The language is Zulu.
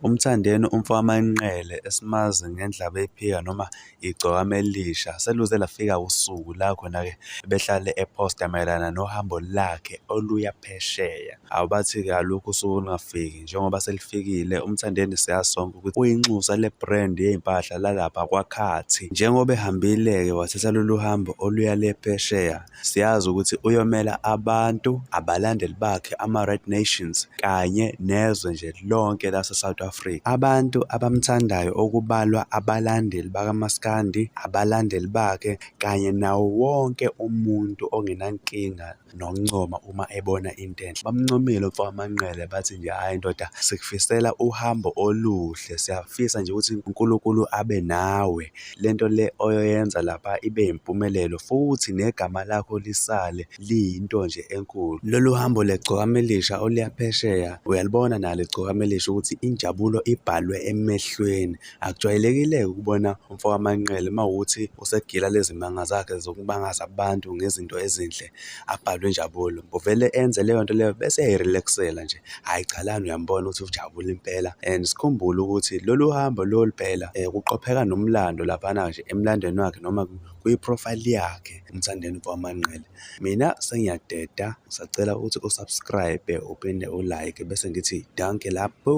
UMthandeni umfokaManqele esimazi ngendlebe yephika noma Igcokama Elisha, seluze lafika usuku la khona-ke behlale ephosta mayelana nohambo lakhe oluya phesheya. Awubathi-ke alukho usuku olungafiki njengoba selifikile uMthandeni siyazi sonke ukuthi uyinxusa le-brand yey'mpahla lalapha kwaKhathi. Njengoba ehambile-ke wathatha lolu hambo oluya le phesheya, Siyazi ukuthi uyomela abantu, abalandeli bakhe, ama-Red Nations kanye nezwe nje lonke lase-South Africa. Abantu abamthandayo okubalwa abalandeli bakamaskandi, abalandeli bakhe kanye nawo wonke umuntu ongenankinga nokuncoma uma ebona into enhle. Bamncomile umfokaManqele bathi nje hhayi ndoda sikufisela uhambo oluhle, siyafisa nje ukuthi uNkulunkulu abe nawe. Le nto le oyoyenza lapha ibe yimpumelelo futhi negama lakho lisale liyinto nje enkulu. Lolu hambo leGcokama Elisha oluya phesheya, uyalibona nalo iGcokama Elisha ukuthi injabulo ibhalwe emehlweni. Akujwayelekile-ke ukubona umfokaManqele uma kuwukuthi usegila lezi manga zakhe zokumangaza abantu ngezinto ezinhle, abhalwe injabulo. Uvele enze leyo nto leyo bese eyayi-relax-ela nje. Hhayi cha lana uyambona ukuthi ujabule impela and sikhumbule ukuthi lolu hambo lolu phela kuqopheka nomlando laphana nje emlandweni wakhe noma kwi-profile yakhe uMthandeni waManqele. Mina sengiyadeda, ngisacela ukuthi u-subscribe uphinde u-like bese ngithi dankie lapho.